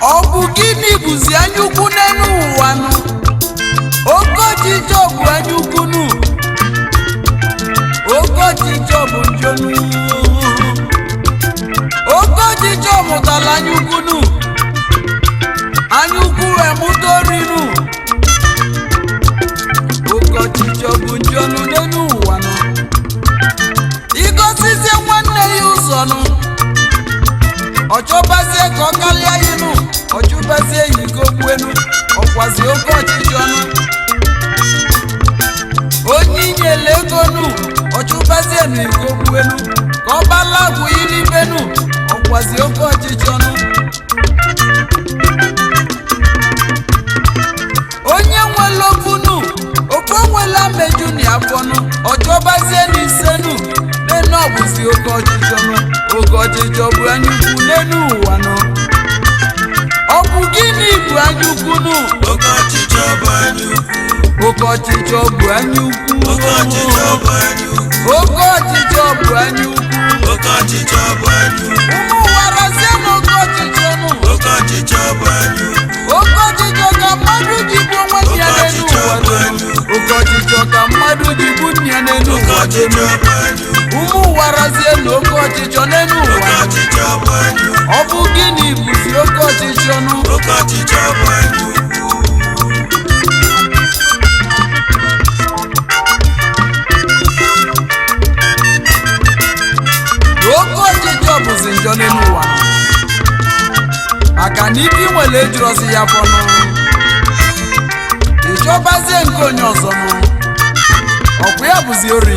Ọ bụ gịnị bụzi anyaukwu n'elu ụwa nụ? Oke ọchịchọ bụ anyaukwu nụ. Oke ọchịchọ bụ njọ nụ. Oke ọchịchọ mụtara anyaukwu nụ. Anyaukwu wee mụta ori nụ. Oke ọchịchọ bụ njọ nụ n'elu ụwa nụ. Igosizie nwanne ya ụzọ nụ, ọchọbazie ka ọ kalịa ya nụ, ọchụbazie ya iko gbuenu, ọkwazi oke ọchịchọ nụ. Onye inyele ego nụ, ọchụbazie na iko gbuenu ka ọ balagwu ilibenu, ọkwazi oke ọchịchọ nụ. Onye nwere ofu nụ, ofu onwela meju na afọ nụ, ọchọbazie na ise nụ, n'enu ọbụzi oke ọchịchọ nụ. Oke ọchịchọ bụ anyaukwu n'enu ụwa nụ. Ọ bụ gịnị bụ anyaukwu nụ? Oke ọchịchọ bụ anya ukwu. Oke ọchịchọ bụ anyaukwu. Oke ọchịchọ bụ anya ukwu. Oke ọchịchọ bụ anyaukwu. Oke ọchịchọ bụ anya ukwu. Ụmụ ụwa razie n'oke ọchịchọ nụ. Oke ọchịchọ bụ anya ukwu. Oke ọchịchọ ka mmadụ ji gbuo nwanne ya n'elu ụwa nụ. Oke ọchịchọ ka mmadụ ji gbu nne ya n'elu Oke ụwa ọchịchọ nụ. bụ anya ukwu. Ụmụ ụwa razie n'oke ọchịchọ n'elu Oke ụwa. ọchịchọ bụ anya ukwu. Ọ bụ gịnị bụzi oke ọchịchọ nụ? Oke ọchịchọ bụ anya ukwu. Oke ọchịchọ bụzi njọ n'elu ụwa, maka na ibi nwere ejurọzi ya fọnụ, ịchọbazie nke onye ọzọ nụ, ọkwa ya bụzi ori.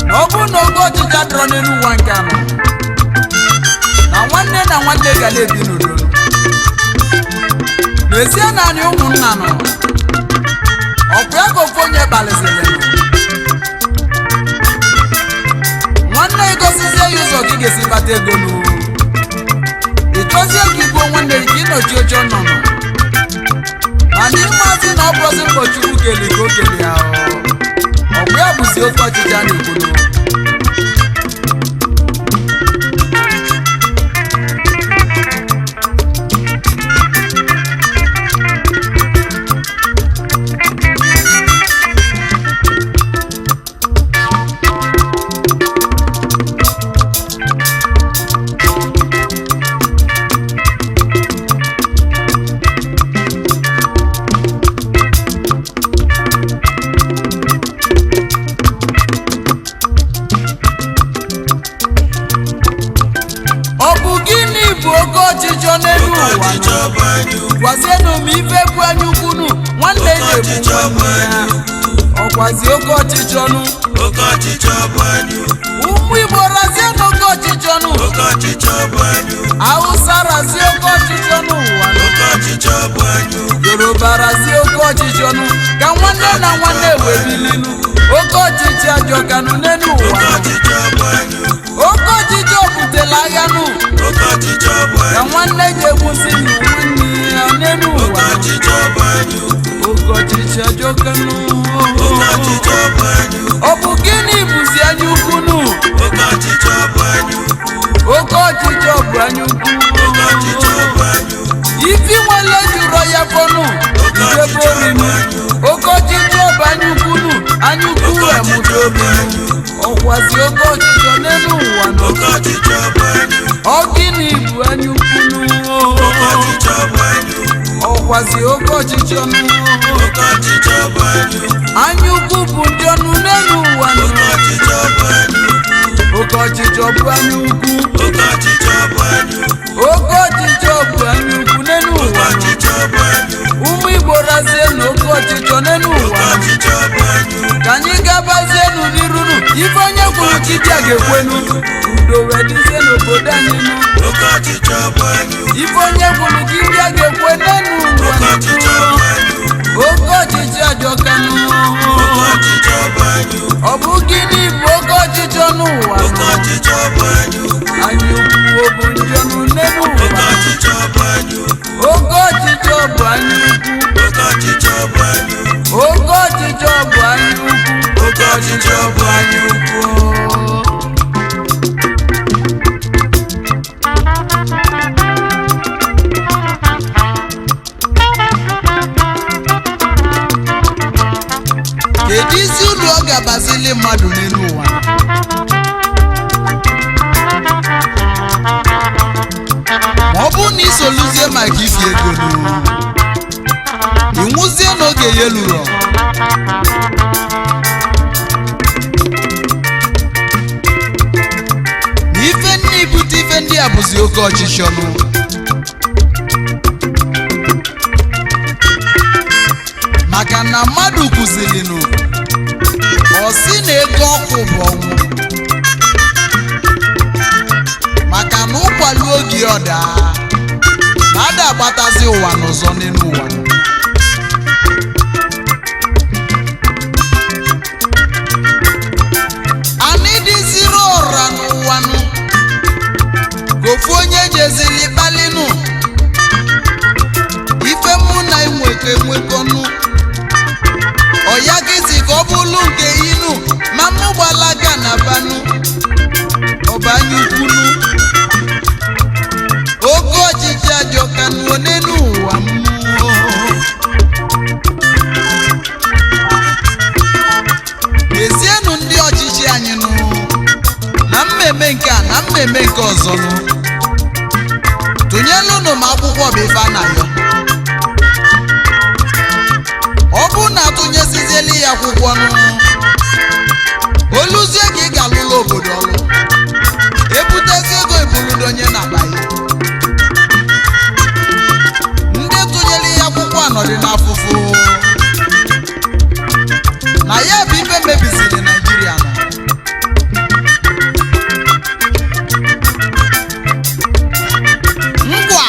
Na ọ bụrụ na oke ọchịchọ adịrọ n'elu ụwa nke anọ, na nwanne na nwanne ga na-ebi n'udo. N'ezie, naanị ụmụnna nọ, ọkwa ya ka ofu onye kpaliziri nụ. Nwanne gosizie ya ụzọ ka ị ga-esi kpata ego nụ, ị chọzie ka igbuo nwanne gị ka ịnọchi oche ọ nọ nọ. Mana ịmazi na ọ bụrụzi mbọ Chukwu keli ka o keli ya, ọgwụ ya bụzi oke ọchịchị a na-ekwu nụ. Ọ bụ gịnị bụ oke ọchịchọ n'elu Oke ụwa? ọchịchọ bụ anya ukwu. Gwazienụ m ife bụ anya ukwu nụ. Nwanne Oke na-egbu ọchịchọ bụ nwanne anya ya, ukwu. ọkwazi oke ọchịchọ nụ. Oke ọchịchọ bụ anya ukwu. Ụmụ Igbo razie n'oke ọchịchọ nụ. Oke ọchịchọ bụ anya ukwu. Hausa razie oke ọchịchọ n'ụwa nụ. Oke ọchịchọ bụ anya ukwu. Yoruba razie oke ọchịchọ nụ, ka nwanne na nwanne wee bilinu. Oke ọchịchị ajọkanụ n'elu ụwa Oke nụ. ọchịchọ bụ anya ukwu. Oke ọchịchọ butela agha nụ, Oke ọchịchọ bụ ka anya ukwu. nwanne ji egbusi nụ nwanne ya n'elu Oke ụwa nụ. ọchịchọ bụ anya ukwu. Oke ọchịchị ajọkanụ. Oke ọchịchọ bụ anya ukwu. Ọ bụ gịnị bụzi anya ukwu nụ? Oke ọchịchọ bụ anya ukwu. Oke ọchịchọ bụ anya ukwu. Oke ọchịchọ bụ anya ukwu. Ifi nwere jụrụ ya fọnụ, idebe orinu. Oke ọchịchọ bụ anya ukwu nụ. Anya ukwu Oke wee mụta ọchịchọ bụ obi anya ukwu. ọkwazi oke ọchịchọ n'elu ụwa nụ. Oke ọchịchọ bụ anya ukwu. Ọ gịnị bụ anya ukwu nụ? Oke ọchịchọ bụ anya ukwu. Ọkwazi oke ọchịchọ nụ. Oke ọchịchọ bụ anya ukwu. Anya ukwu bụ njọ nụ n'elu ụwa nụ. Oke ọchịchọ bụ anya ukwu. Oke ọchịchọ bụ anya ukwu. Oke ọchịchọ bụ anya ukwu. Oke ọchịchọ bụ anya ukwu n'elu Oke ụwa nụ. ọchịchọ bụ anya ukwu. Ụmụ Igbo razie na oke ọchịchọ n'elu Oke ụwa nụ. ọchịchọ bụ anya ukwu. Ka anyị gabazie n'ụdịrunu ife onye kwuru, dibịa ga-ekwenu udo wee dịzie n'obodo anyị nụ. Oke ọchịchọ bụ anya ukwu. Ife onye kwuru ka ibe ya ga-ekwe n'enu ụwa. Oke ọchịchọ bụ anya ukwu. Oke ọchịchị ajọkanụ. Oke ọchịchọ bụ anya ukwu. Ọ bụ gịnị bụ oke ọchịchọ n'ụwa? Oke ọchịchọ bụ anya ukwu. Anyị ukwu ọ bụ njọ n'enu Oke ụwa? ọchịchọ bụ anya ukwu. Oke ọchịchọ bụ anya ukwu. Oke ọchịchọ bụ anya ukwu. Oke ọchịchọ bụ anya ukwu. Oke ọchịchọ bụ anya ukwu. Kedu isi uru ọ ga-abazili mmadụ n'elu ụwa ma ọ bụrụ na isoluzie maka ifi ego n'ụwa, ị nwụzie n'oge ya eluro? Na ife nne ibute ife ndị a bụzi oke ọchịchọ nụ. Maka na mmadụ kụzilinụ, ọ sị na ego ọkụ bụ ọnwụ, maka na ụkwalu oge ọ daa na ada agbatazi ụwa n'ụzọ n'elu ụwa. Anị dịziri ụra n'ụwanụ ka ofu onye jezili kpalinụ ife mụ na inwekọ enwekọnụ ọya gịzi ka ọ bụlụ nke inu ma mụ gbalaga na banụ ọbanye ukwunu. Oke ọchịchị ajọkanụ onenu ụwa mmụọ. Ezienụ ndị ọchịchị anyị nụ na mmemme nke a na mmemme nke ọzọ nụ, tụnyelụnụ ma akwụkwọ bụ ife a na-ayọ. Ọ bụrụ na atụnyesizieli ya akwụkwọ nụ, oluzie ka ị ga-alụla obodo ọlụ, ebutezi ego ebuludonye na akpa ya. Ndị tụnyere ya akwụkwọ anọdị n'afụfụ na ya bụ ife mebisiri Naijiria nọ. Ngwa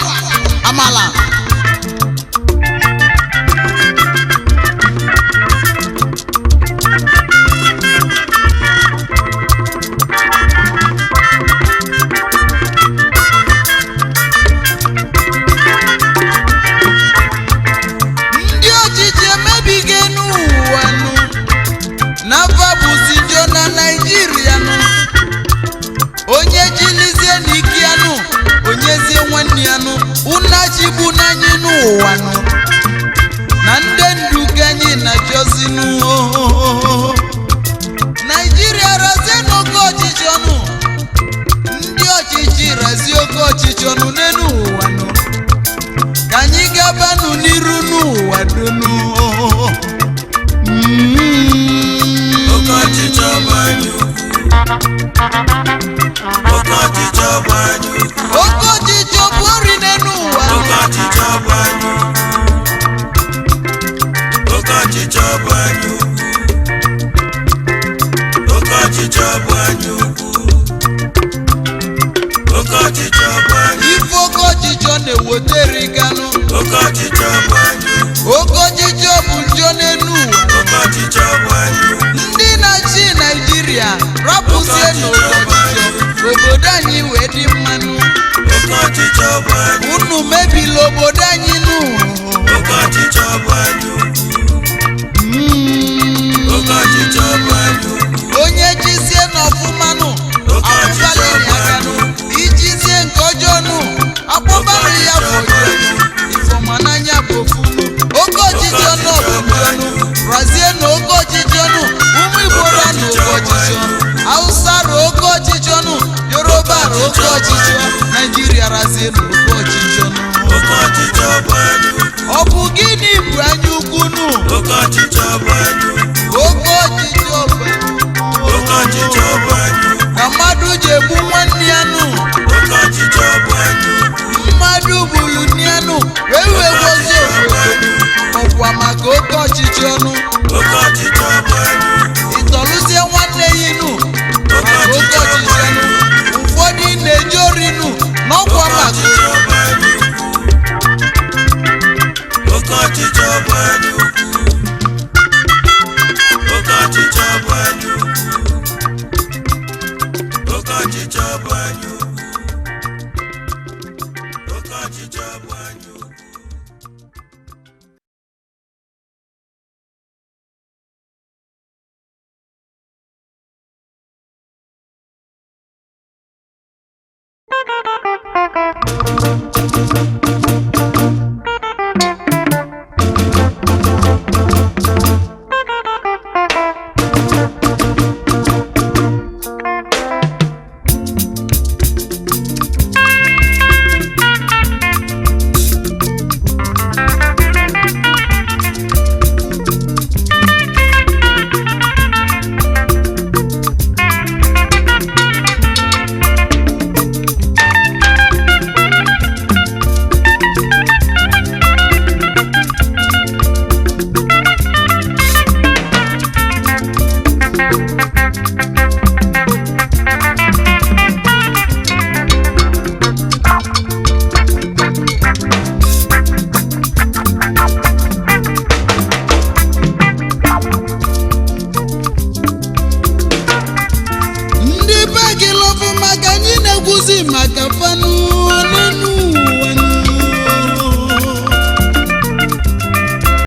amala. Ndị ọchịchị emebigo n'ụwa nụ na mfabụzi njọ na Naijiria nụ. Onye jilizie n'ike ya nụ, onyezie nwanne ya nụ, unachigbu n'anyị n'ụwa nụ na ndị ndu ka anyị na-achọzi nụ. Naijiria razie n'oke ọchịchị ọnụ. Ndị ọchịchị razie oke ọchịchị ọnụ n'elu ụwa nụ, ka anyị gabanụ n'iru n'ụwa donu. Oke ọchịchọ bụ anya ukwu. Oke ọchịchọ bụ anya ukwu. Oke ọchịchị ọ bụ ori n'elu ụwa? Oke ọchịchọ bụ anya ukwu. Oke ọchịchọ bụ anya ukwu. Oke ọchịchọ bụ anya ukwu. Oke ọchịchọ bụ anya. Ife oke ọchịchị ọ na-ewoteriganụ. Oke ọchịchọ bụ anya ukwu. Oke ọchịchị ọ bụ njọ n'elu ụwa. Oke ọchịchọ bụ anya ukwu. Ndị na-achị Naijiria rapụzie n'oke ọchịchị, obodo anyị wee dị mmanụ. Oke ọchịchọ bụ anya. Unu mebila obodo anyị nụ. Oke ọchịchọ bụ anya ukwu. Oke ọchịchọ bụ anya ukwu. Onye jizie n'ọfụmanụ akpụbalị ya aka nụ, ijizie nke ọjọọ nụ akpụbalị ya bụ ọjọọ. Ifeọma n'anya bụ ofunu. Oke ọchịchị ọnụ bụ njọnụ, razie na oke ọchịchị ọnụ. Ụmụ Igbo ra na oke ọchịchị ọnụ, Hausa ra oke ọchịchị ọnụ, Yoruba ra oke ọchịchị ọnụ, Naijiria razie na oke ọchịchị ọnụ. Oke ọchịchọ bụ anya ukwu. Ọ bụ gịnị bụ anya ukwu nụ? Oke ọchịchọ bụ anya ukwu. Oke ọchịchị ọ bụ Oke ọchịchọ bụ anya ukwu. na mmadụ ji egbu nwanne ya nụ. Oke ọchịchọ bụ anya ukwu. Mmadụ gburu nne ya nụ wee wee gozie obodo ọkwa maka oke ọchịchị ọnụ. Oke ọchịchọ bụ anya ukwu. Ịtọlụzie nwanne ya nụ maka oke ọchịchọ bụ anya ukwu.